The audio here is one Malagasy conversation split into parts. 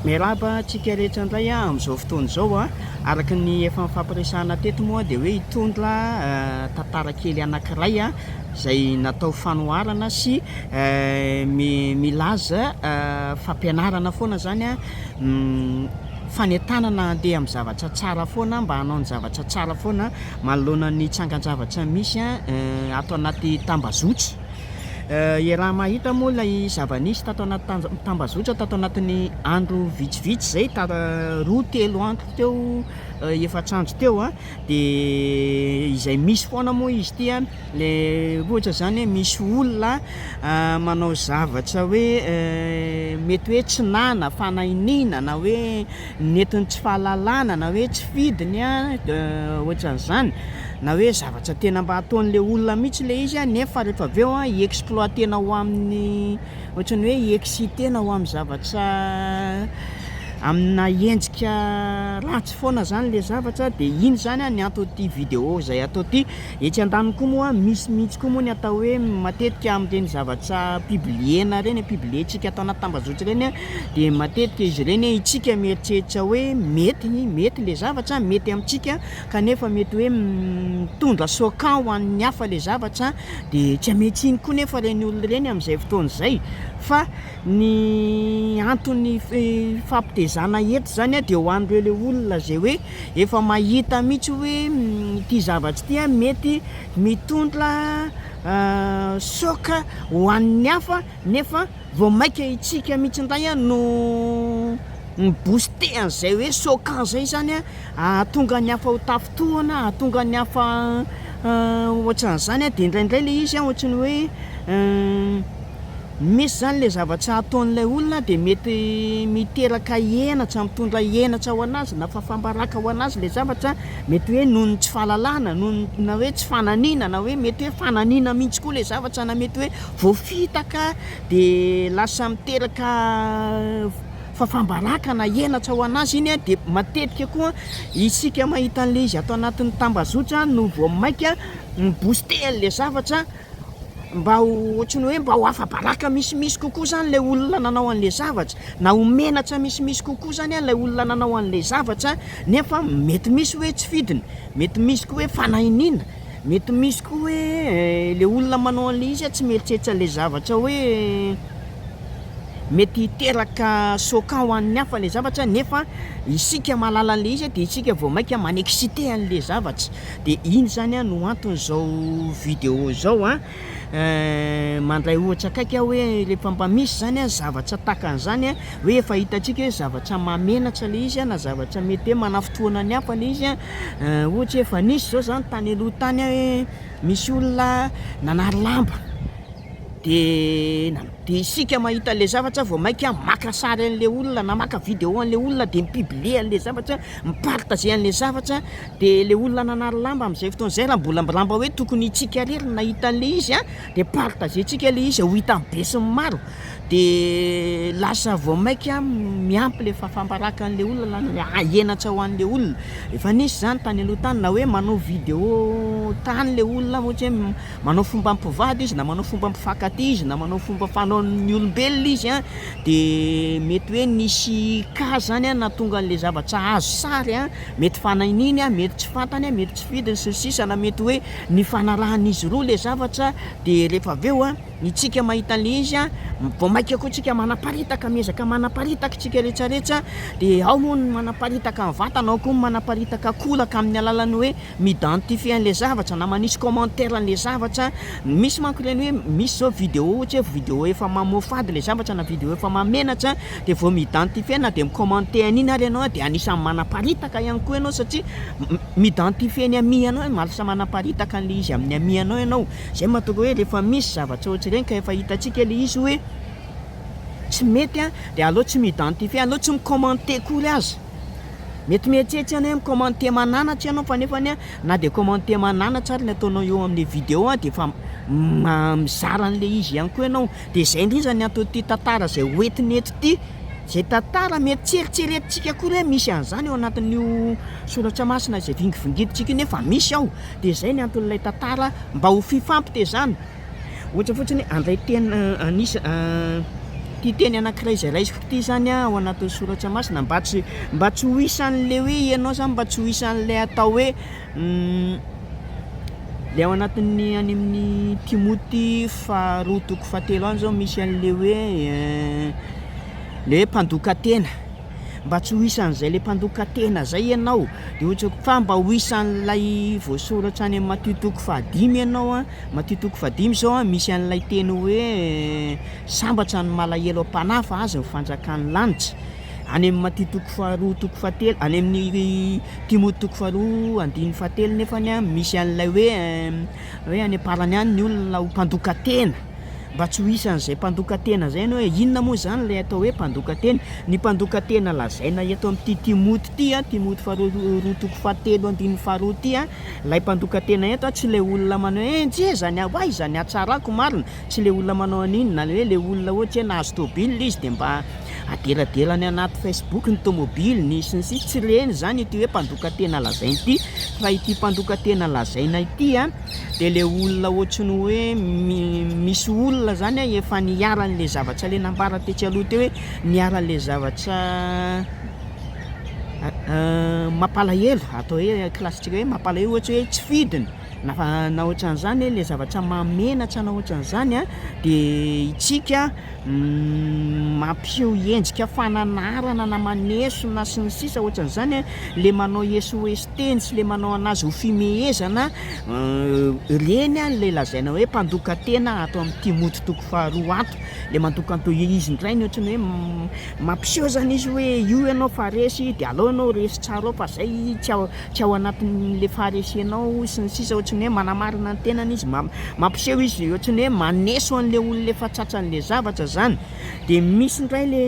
Miarahaba antsika rehetra indray amin'izao fotoana izao. Araka ny efa nifampiresahana teto moa dia hoe hitondra tantara kely anankiray izay natao fanoharana sy milaza fampianarana foana izany, fanentanana handeha amin'ny zavatra tsara foana mba hanao ny zavatra tsara foana manoloana ny trangan-javatra misy ato anaty tambazotra. Iaraha-mahita moa ilay zava-nisy tato anaty tambazotra tato anatin'ny andro vitsivitsy izay, roa telo andro teo, efatra andro teo, dia izay misy foana moa izy ity an, le ohatra zany hoe misy olona manao zavatra hoe mety hoe tsy nahy na fanahiniana na hoe nentin'ny tsy fahalalana na hoe tsy fidiny an, ohatran'izany, na hoe zavatra tena mba ataon'le olona mihitsy le izy an, nefa rehefa avy eo an hi-exploiter-na ho amin'ny ohatran'ny hoe hi-exciter-na ho amin'ny zavatra amina endrika ratsy foana zany le zavatra de iny zany an ny anton'ity vidéo zay atao ty. Etsy andaniny koa moa misy mihitsy koa moa ny atao hoe matetika amin'ireny zavatra publier-na ireny, publier-ntsika ato anaty tambazotra ireny dia matetika izy ireny isika mieritreritra hoe mety, mety ilay zavatra, mety amintsika kanefa mety hoe mitondra choquant ho an'ny hafa ilay zavatra dia tsy amen-tsiny koa nefa ireny olona ireny amin'izay fotoana izay fa ny anton'ny fampitezana eto izany dia ho an'ireo ilay olona izay hoe Efa mahita mihitsy hoe ity zavatra ity an mety mitondra choc ho an'ny hafa nefa vao maika itsika mihitsy indray an no mi-booster an'izay hoe choquant zay zany an, hahatonga ny hafa ho tafintohina, hahatonga ny hafa ohatran'izany an, de indraindray le izy an ohatran'ny hoe Misy zany le zavatra ataon'ilay olona de mety miteraka henatra, mitondra henatra ho anazy na fahafaham-baraka ho anazy le zavatra, mety hoe noho ny tsy fahalalana, noho ny na hoe tsy fananiana na hoe mety hoe fananiana mihitsy koa le zavatra na mety hoe voafitaka de lasa miteraka fahafaham-baraka na henatra ho anazy iny an, de matetika koa isika mahita an'le izy ato anatin'ny tambazotra no vao maika mi-booster an'le zavatra. Mba ho ohatran'ny hoe mba ho afa-baraka misimisy kokoa zany ilay olona nanao an'ilay zavatra, na ho menatra misimisy kokoa zany ilay olona nanao an'ilay zavatra, nefa mety misy hoe tsy fidiny, mety misy koa hoe fanahiniana, mety misy koa hoe ilay olona manao an'ilay izy tsy mieritreritra ilay zavatra hoe mety hiteraka choquant ho an'ny hafa ilay zavatra nefa isika mahalala an'ilay izy dia isika vao mainka man-exciter an'ilay zavatra. De iny zany an no anton'izao vidéo zao an, mandray ohatra akaiky aho hoe rehefa mba misy zany an zavatra tahaka an'izany an, hoe efa hitantsika hoe zavatra mahamenatra le izy an, na zavatra mety hoe manafintohina ny hafa le izy an, ohatra hoe efa nisy zao zany tany aloha tany hoe misy olona nanary lamba de de isika mahita an'le zavatra vao maika maka sary an'le olona na maka vidéo an'le olona de mi-publier an'le zavatra, mi-partager an'le zavatra. De le olona nanary lamba am'zay fotoana zay raha mbola lamba hoe tokony itsika rery no nahita an'le izy a, de partager-tsika le izy ho hitan'ny be sy ny maro, de lasa vao maika miampy le fahafaham-baraka an'le olona na le henatra ho an'le olona, efa nisy zany tany aloha tany na hoe manao vidéo tany le olona ohatra hoe manao fomba mpivady izy na manao fomba mpifankatia izy na manao fomba fanaon'ny olombelona izy a, de mety hoe nisy cas zany a nahatonga an'le zavatra azo sary a. Mety fanahininy an, mety tsy fantany an, mety tsy fidiny sy ny sisa na mety hoe nifanarahan'izy roa le zavatra de rehefa avy eo an, itsika mahita an'le izy an, vao maika koa tsika manaparitaka, miezaka manaparitaka tsika retraretra de ao moa ny manaparitaka ny vatana, ao koa ny manaparitaka kolaka amin'ny alalan'ny hoe mi-identifier an'le zavatra na manisy commentaire an'le zavatra, misy manko ireny hoe misy zao vidéo ohatra hoe vidéo efa mamoafady le zavatra na vidéo efa mahamenatra de vao mi-identifier na de mi-commenter an'iny ary ianao de anisan'ny manaparitaka ihany koa ianao satria mi-identifier ny ami anao lasa manaparitaka an'le izy amin'ny ami anao ianao, zay mahatonga hoe rehefa misy zavatra ohatr'ireny ka efa hitantsika le izy hoe tsy mety an de aleo tsy mi-identifier aleo tsy mi-commenter akory aza. Mety mieritreritra ianao hoe mi-commenter mananatra ianao fa nefany an na dia commenter mananatra ary ny ataonao eo amin'ilay vidéo an dia efa mizara an'ilay izy ihany koa ianao. Dia izay indrindra ny anton'ity tantara izay hoentina eto ity, izay tantara mety tsy eritreretintsika akory hoe misy an'izany ao anatin'io soratra masina izay vingivingitintsika io nefa misy ao. Dia izay ny anton'ilay tantara mba ho fifampitezana. Ohatra fotsiny hoe handray teny anisa. Ity teny anankiray izay raisiko ity izany ao anatin'ny soratra masina mba tsy mba tsy ho isan'le hoe ianao zany mba tsy ho isan'le atao hoe le ao anatin'ny any amin'ny Timoty faharoa toko fahatelo any zao misy an'le hoe le hoe mpandoka tena, mba tsy ho isan'izay le mpandoka tena zay ianao de ohatra fa mba ho isan'ilay voasoratra any amin'ny Matio toko fahadimy ianao an, Matio toko fahadimy zao an misy an'ilay teny hoe sambatra ny malahelo am-panahy fa azy ny fanjakan'ny lanitra. Any amin'ny Matio toko faharoa toko fahatelo, any amin'ny Timoty toko faharoa andininy fahatelo nefany an misy an'ilay hoe hoe any am-parany any ny olona ho mpandoka tena, mba tsy ho isan'izay mpandoka tena izay ianao hoe inona moa izany ilay atao hoe mpandoka tena? Ny mpandoka tena lazaina eto amin'ity Timoty ity an, Timoty faharoa roa toko fahatelo andininy faharoa ity an, ilay mpandoka tena eto an tsy ilay olona manao hoe enjeha ny ho aiza ny hatsarako marina, Tsy le olona manao an'iny na hoe le olona ohatra hoe nahazo tôbily izy de mba aderaderany anaty facebook ny tômôbiliny sy ny sisa, tsy ireny zany ity hoe mpandoka tena lazaina ity fa ity mpandoka tena lazaina ity a de le olona ohatry ny hoe misy olona zany a efa niharan'le zavatra le nambara tetsy aloha teo hoe niharan'le zavatra mampalahelo atao hoe kilasintsika hoe mampalahelo ohatra hoe tsy fidiny. Na fa na ohatran'izany le zavatra mahamenatra na ohatran'izany a, de itsika mampiseho endrika fananarana na manesona sy ny sisa ohatran'izany a, le manao esoeso teny sy le manao anazy ho fimehezana, reny a le lazaina hoe mpandoka tena ato amin'ity Timoty toko faharoa ato, le mandoka izy indray ny ohatran'ny hoe mampiseho zany izy hoe io ianao fa resy de alao ianao resy tsara ao fa zay tsy ao tsy ao anatin'le faharesenao sy ny sisa ohatry ny hoe manamarina ny tenany izy, mampiseho izy ohatry ny hoe maneso an'le olona efa tratran'le zavatra zany, de misy indray le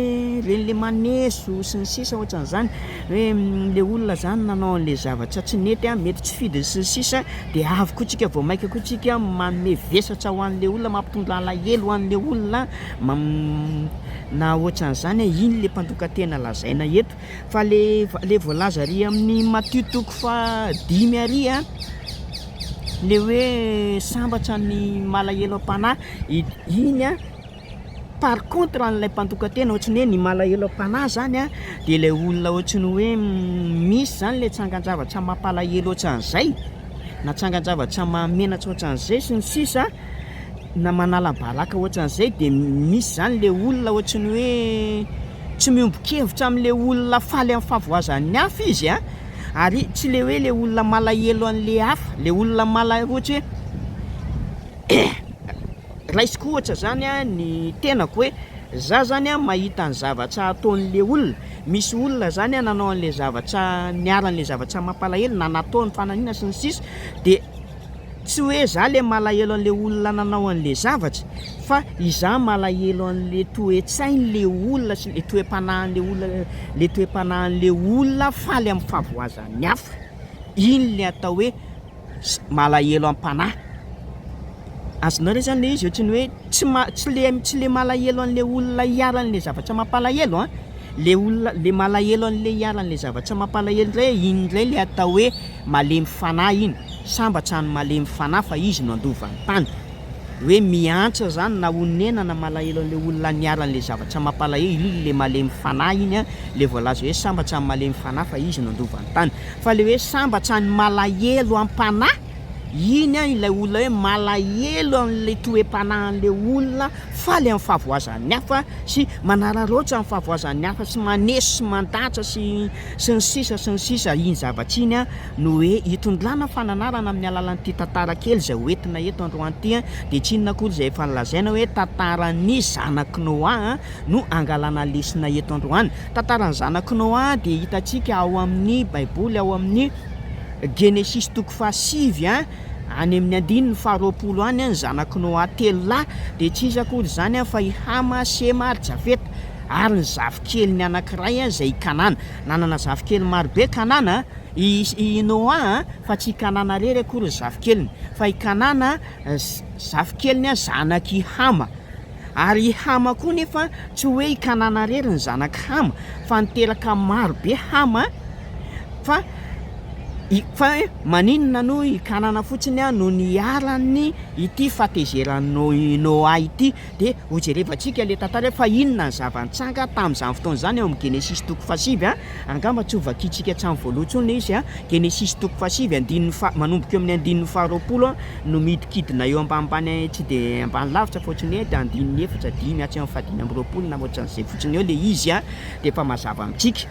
reny le maneso sy ny sisa ohatran'izany hoe le olona zany nanao an'le zavatra tsy nety a, mety tsy fidiny sy ny sisa de avy koa tsika vao maika koa tsika manome vesatra ho an'le olona, mampitondra alahelo ho an'le olona na ohatran'izany a, iny le mpandoka tena lazaina eto. Fa le le voalaza ary amin'ny Matio toko fahadimy ary a, le hoe sambatra ny malahelo am-panahy, iny a par contre an'ilay mpandoka tena ohatry ny hoe ny malahelo am-panahy zany a de ilay olona ohatry ny hoe misy zany le tsangan-javatra mampalahelo ohatran'izay na tsangan-javatra mahamenatra ohatran'izay sy ny sisa na manala baraka ohatran'izay de misy zany le olona ohatry ny hoe tsy miombon-kevitra amin'le olona faly amin'ny fahavoazan'ny hafa izy a, ary tsy le hoe le olona malahelo an'le hafa, le olona mala- ohatra hoe raisiko ohatra zany a ny tenako hoe za zany a mahita ny zavatra ataon'le olona, misy olona zany a nanao an'le zavatra niharan'le zavatra mampalahelo na nataony fanahiniana sy ny sisa de Tsy hoe za le malahelo anle olona nanao anle zavatra fa izaho malahelo anle toe-tsainle olona sy le toe-panahinle olona le toe-panahinle olona faly amin'ny fahavoazan'ny hafa, iny le atao hoe malahelo am-panahy, azonareo zany le izy ohatran'ny hoe tsy ma- tsy le tsy le malahelo anle olona iharan'le zavatra mampalahelo an, le olona le malahelo anle iharan'le zavatra mampalahelo ndray iny ndray le atao hoe malemy fanahy iny, sambatra ny malemy fanahy fa izy no handova ny tany, hoe miantsa zany na onena na malahelo an'le olona niharan'le zavatra mampalahelo iny le malemy fanahy iny an, le voalaza hoe sambatra ny malemy fanahy fa izy no handova ny tany, fa le hoe sambatra ny malahelo am-panahy iny an ilay olona hoe malahelo an'le toe-panahin'le olona faly amin'ny fahavoazan'ny hafa sy manararaotra ny fahavoazan'ny hafa sy maneso sy mandatsa sy sy ny sisa sy ny sisa Iny zavatra iny no hoe itondrana fananarana amin'ny alalan'ity tantara kely izay ho entina eto androany ity dia tsy inona akory izay efa nolazaina hoe tantaran'ny zanak'i Noa no angalana lesona eto androany. Tantaran'ny zanak'i Noa dia hitantsika ao amin'ny baiboly ao amin'ny Genesisy toko fahasivy any amin'ny andininy faharoapolo any, ny zanak'i Noa telo lahy dia tsy iza akory izany fa i Hama, Sema ary Jafeta, ary ny zafikeliny anankiray izay i Kanana. Nanana zafikely marobe Kanana, i i Noa, fa tsy i Kanana irery akory ny zafikeliny, fa i Kanana zafikeliny zanak'i Hama. Ary i Hama koa nefa tsy hoe i Kanana irery ny zanak'i Hama, fa niteraka marobe Hama, fa. I, fa hoe maninona no i Kanana fotsiny no niharan'ny ity fahatezeran'i No, i Noa ity? Dia hojerevantsika ilay tantara hoe fa inona ny zava-nitranga tamin'izany fotoana izany ao amin'ny Genesisy toko fahasivy a, angamba tsy hovakintsika hatramin'ny voalohany intsony ilay izy a, Genesisy toko fahasivy andininy faha, manomboka eo amin'ny andininy faharoapolo a, no midikidina eo ambanimbany tsy dia ambany lavitra fa ohatran'ny hoe andininy efatra, dimy hatreo amin'ny fahadimy amby roapolo na ohatran'izay fotsiny eo ilay izy a, dia efa mazava amintsika.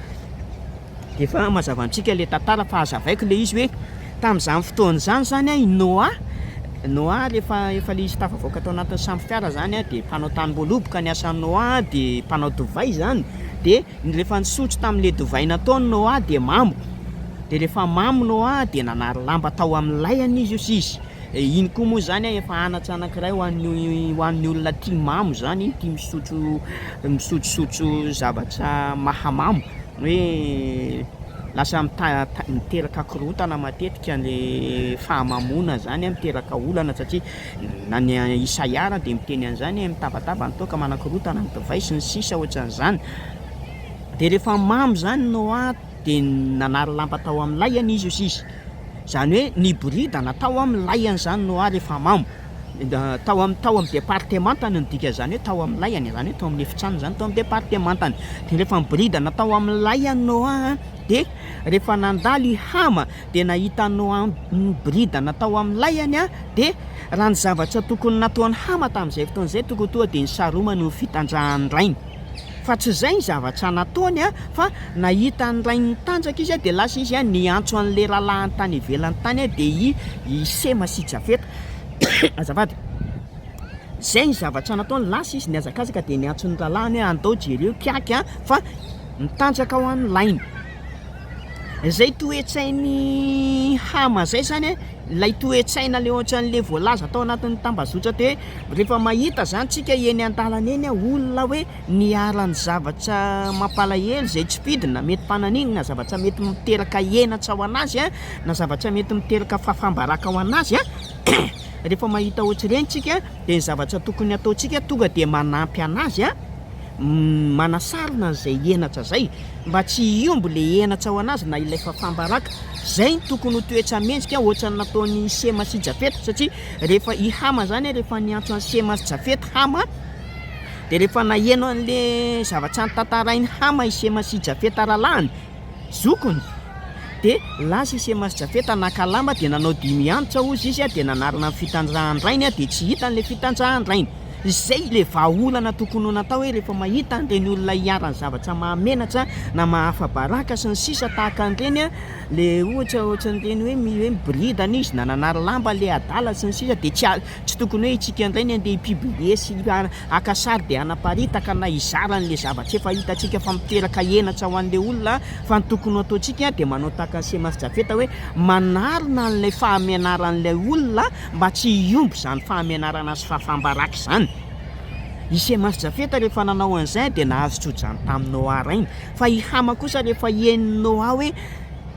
Dia efa mazava amintsika ilay tantara fa hazavaiko ilay izy hoe tamin'izany fotoana izany izany i Noa, Noa rehefa efa ilay izy tafavoaka tao anatin'ny sambo fiara izany dia mpanao tanim-boaloboka ny asan'i Noa dia mpanao divay izany, dia rehefa nisotro tamin'ilay divay nataony Noa dia mamo, dia rehefa mamo Noa dia nanary lamba tao amin'ny laihany izy hoy izy, iny koa moa izany efa anatra anankiray ho an'ny ho an'ny olona tia mamo izany iny, tia misotro misotrosotro zavatra mahamamo. Hoe lasa miteraka korontana matetika le fahamamoana zany, miteraka olana satria na ny Isaia ara dia miteny an'izany hoe mitabataba ny toaka manakorontana ny divay sy ny sisa ohatran'izany. Dia rehefa mamo zany Noa dia nanary lamba tao amin'ny laihany izy hoy izy. Izany hoe niboridana tao amin'ny laihany izany Noa rehefa mamo. Tao amin'ny tao amin'ny departemantany no dikan'izany hoe tao amin'ny laihany, izany hoe tao amin'ny efitranony izany, tao amin'ny departemantany. Dia rehefa niboridana tao amin'ny laihany Noa dia rehefa nandalo i Hama dia nahita an'i Noa niboridana tao amin'ny laihany dia raha ny zavatra tokony nataon'i Hama tamin'izay fotoana izay tokony tonga dia nisaromany ho fitanjahan'ny rainy. Fa tsy izay ny zavatra nataony fa nahita ny rainy nitanjaka izy dia lasa izy niantso an'ilay rahalahiny tany ivelany tany dia i Sema sy Jafeta. Azafady. Izay ny zavatra nataony, lasa izy nihazakazaka dia niantso ny rahalahiny hoe andao jereo kiaky fa mitanjaka ao amin'ny lainy. Izay toe-tsain'i Hama izay zany, ilay toe-tsaina ilay ohatran'ilay voalaza tao anatin'ny tambazotra teo hoe rehefa mahita zany tsika eny an-dalana eny olona hoe niharan'ny zavatra mampalahelo izay tsy fidiny na mety fananiny na zavatra mety miteraka henatra ho an'azy na zavatra mety miteraka fahafaham-baraka ho an'azy rehefa mahita ohatr'ireny tsika dia ny zavatra tokony hataontsika tonga dia manampy an'azy manasarona an'izay henatra zay mba tsy hiombo le henatra ho an'azy na ilay fahafaham-baraka, zay no tokony ho toetra mendrika ohatran'ny nataon'i Sema sy Jafeta satria rehefa i Hama zany rehefa niantso an'i Sema sy Jafeta Hama dia rehefa naheno an'le zavatra notantarain'i Hama i Sema sy Jafeta rahalahiny, zokiny, dia lasa i Sema sy Jafeta naka lamba dia nanao dimianitra hozy izy dia nanarina ny fitanjahan-drainy dia tsy hitany le fitanjahan-drainy. Izay ilay vahaolana tokony ho natao hoe rehefa mahita an'ireny olona iharan'ny zavatra mahamenatra na mahafa-baraka sy ny sisa tahaka an'ireny le ohatra ohatran'ireny hoe hoe miboridana izy na nanary lamba le adala sy ny sisa dia tsy tsy tokony hoe isika indray ny andeha hi-publier sy haka sary dia hanaparitaka na hizara an'le zavatra efa hitantsika fa miteraka henatra ho an'le olona fa ny tokony ho ataontsika dia manao tahaka an'i Sema sy Jafeta hoe manarina an'ilay fahamenaran'ilay olona mba tsy hiombo izany fahamenarana sy fahafaham-baraka izany. I Sema sy Jafeta rehefa nanao an'izay dia nahazo tso-drano tamin'i Noa rainy. Fa i Hama kosa rehefa henon'i Noa hoe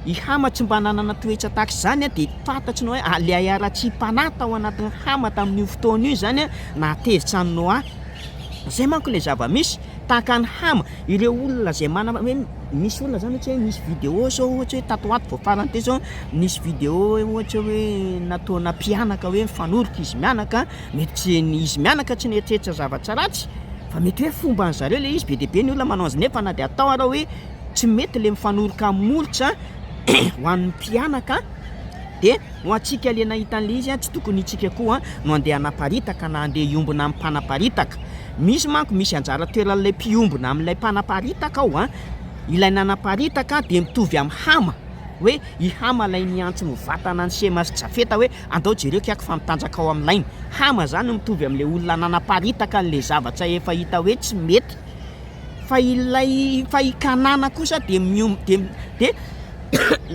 i Hama tsy mba nanana toetra tahaka izany dia fantatr'i Noa hoe ilay haratsiam-panahy tao anatin'i Hama tamin'io fotoana io izany nahatezitra an'i Noa. Izay manko ilay zava-misy. Tahaka an'i Hama, ireo olona izay manana hoe misy olona zany ohatra hoe misy vidéo zao ohatra hoe tato ho ato vao farany teo zao nisy vidéo hoe ohatra hoe nataona mpianaka hoe mifanoroka izy mianaka, mety tsy ny izy mianaka tsy nieritreritra zavatra ratsy fa mety hoe fomban zareo le izy, be dia be ny olona manao azy nefa na dia atao ara hoe tsy mety le mifanoroka amin'ny molotra ho an'ny mpianaka dia ho antsika le nahita an'le izy tsy tokony itsika koa no andeha hanaparitaka na andeha hiombona amin'ny mpanaparitaka. Misy manko misy anjara toeran'ilay mpiombona amin'ilay mpanaparitaka ao an, ilay nanaparitaka dia mitovy amin'i Hama, hoe i Hama ilay niantso mivantana an'i Sema sy Jafeta hoe andao jereo kiako fa mitanjaka ao amin'ny lainy. Hama izany mitovy amin'ilay olona nanaparitaka an'ilay zavatra efa hita hoe tsy mety. Fa ilay fa i Kanana kosa dia miom dia dia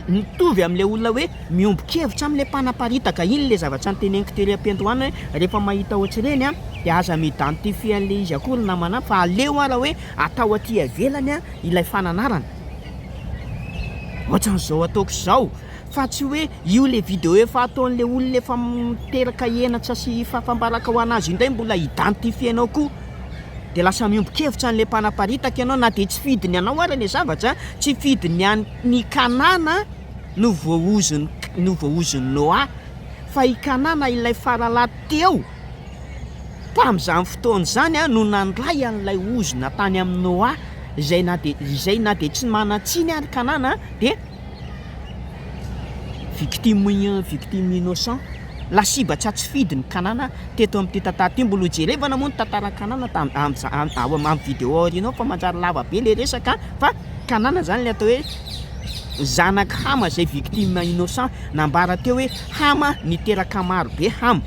mitovy amin'ilay olona hoe miombon-kevitra amin'ilay mpanaparitaka. Iny ilay zavatra noteneniko tery am-piandohana hoe rehefa mahita ohatr'ireny an, dia aza mi-identifier an'ilay izy akory namana fa aleo ara hoe atao aty ivelany ilay fananarana. Ohatran'izao ataoko izao. Fa tsy hoe io le vidéo efa ataon'le olona efa miteraka henatra sy fahafambaraka ho an'azy io indray mbola identifier-nao koa. Dia lasa miombon-kevitra an'le mpanaparitaka ianao na dia tsy fidiny anao ara le zavatra, tsy fidiny an'i Kanana. no voaozon'i no voaozon'i Noa fa i Kanana ilay faralahy teo tamin'izany fotoana izany no nandray an'ilay ozona tany amin'i Noa izay na dia izay na dia tsy manan-tsiny ary Kanana dia victime victime innocent lasibatra tsy fidiny Kanana teto amin'ity tantara ity. Mbola hojerevana moa ny tantaran'i Kanana tam amin'za ao amin'ny vidéo aoriana ao fa manjary lava be le resaka fa Kanana zany le atao hoe zanak'i Hama izay victime innocent. Nambara teo hoe Hama niteraka maro be Hama.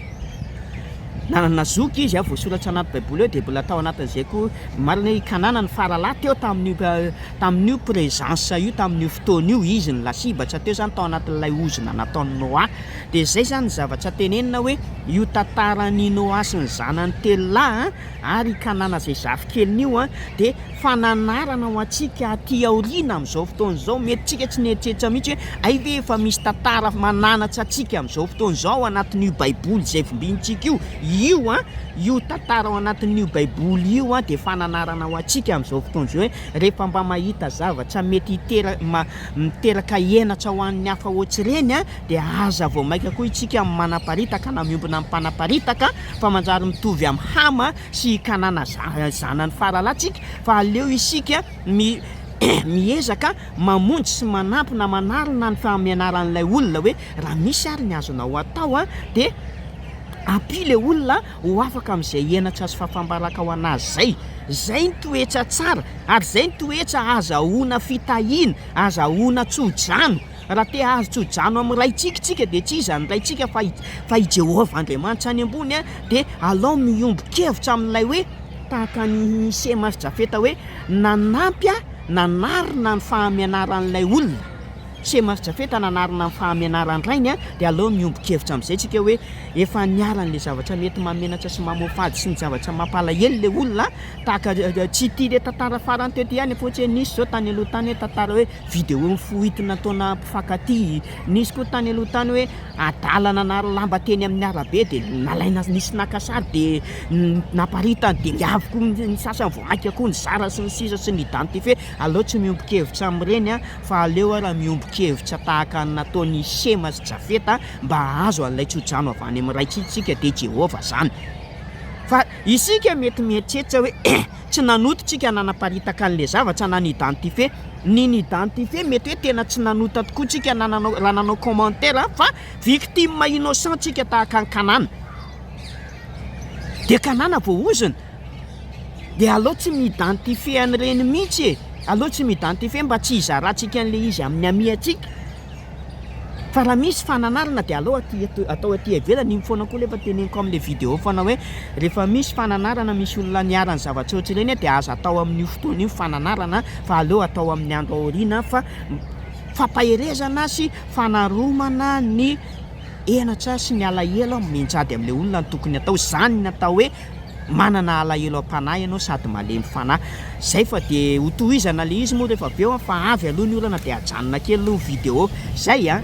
Nanana zoky izy voasoratra anaty baiboly ao dia mbola tao anatin'izay koa marina hoe i Kanana ny faralahy teo tamin'io tamin'io présence io tamin'io fotoana io izy ny lasibatra teo zany tao anatin'ilay ozona nataon'i Noa. Dia izay zany ny zavatra tenenina hoe io tantaran'i Noa sy ny zanany telo lahy ary i Kanana izay zafikeliny io dia fananarana ho antsika aty aoriana amin'izao fotoana izao, mety tsika tsy nieritreritra mihitsy hoe hay ve efa misy tantara mananatra antsika amin'izao fotoana izao ao anatin'io baiboly izay vimbinintsika io, io an, io tantara ao anatin'io baiboly io an dia fananarana ho antsika amin'izao fotoana izao hoe rehefa mba mahita zavatra mety hitera- ma- miteraka henatra ho an'ny hafa ohatr'ireny an dia aza vao maika koa isika manaparitaka na miombona amin'ny mpanaparitaka fa manjary mitovy amin'i Hama sy i Kanana zanany faralahy tsika fa aleo isika mi miezaka mamonjy sy manampy na manarina ny fahamenaran'ilay olona hoe raha misy ary ny azonao atao an dia ampio le olona ho afaka amin'izay henatra sy fahafambaraka ho an'azy zay, zay ny toetra tsara ary zay ny toetra azahoana fitahiana, azahoana tso-drano. Raha te hahazo tso-drano amin'ny Raintsika isika, dia tsy iza ny Raintsika fa i, fa i Jehovah Andriamanitra any ambony, dia alao miombon-kevitra amin'ilay hoe, tahaka an'i Sema sy Jafeta hoe, nanampy ahy nanarina ny fahamenaran'ilay olona. Sema sy Jafeta nanarina ny fahamenaran-drainy, dia alao miombon-kevitra amin'izay isika hoe, efa niharan'ilay zavatra mety mahamenatra sy mamoafady sy ny zavatra mampalahelo ilay olona, tahaka, tsy ity ilay tantara farany teo ity ihany, fa ohatry hoe nisy izao tany aloha tany hoe tantara hoe, Video mifohity nataona mpifankatia. Nisy koa tany aloha tany hoe adala nanary lamba teny amin'ny arabe dia nalaina nisy naka sary dia naparitany dia avy koa ny sasany vao maika koa nizara sy ny sisa sy ny identifier. Aleo tsy miombon-kevitra amin'ireny fa aleo ara miombon-kevitra tahaka ny nataon'i Sema sy Jafeta mba hahazo an'ilay tsodrano avy any amin'ny Raintsika isika dia Jehovah izany. Fa isika mety mieritreritra hoe Tsy nanota tsika nanaparitaka an'le zavatra na ni-identifier. Ny ni-identifier mety hoe tena tsy nanota tokoa tsika na nanao raha nanao commentaire fa victime innocent tsika tahaka an'i Kanana. Dia Kanana voaozona. Dia aleo tsy mi-identifier an'ireny mihitsy e. Aleo tsy mi-identifier mba tsy hizarantsika an'le izy amin'ny ami antsika. Fa raha misy fananarana dia aleo aty atao aty ivelany, iny foana koa lefa teneniko amin'ilay vidéo foana hoe rehefa misy fananarana misy olona niharan'ny zavatra ohatr'ireny dia aza atao amin'io fotoana io fananarana fa aleo atao amin'ny andro aoriana fa fampaherezana sy fanaromana ny henatra sy ny alahelo mianjady amin'ilay olona no tokony atao, izany ny atao hoe manana alahelo am-panahy ianao sady malemy fanahy. Zay fa de ho tohizana le izy moa rehefa avy eo an, fa avy aloha ny orana de ajanona kely aloha ny vidéo. Zay an!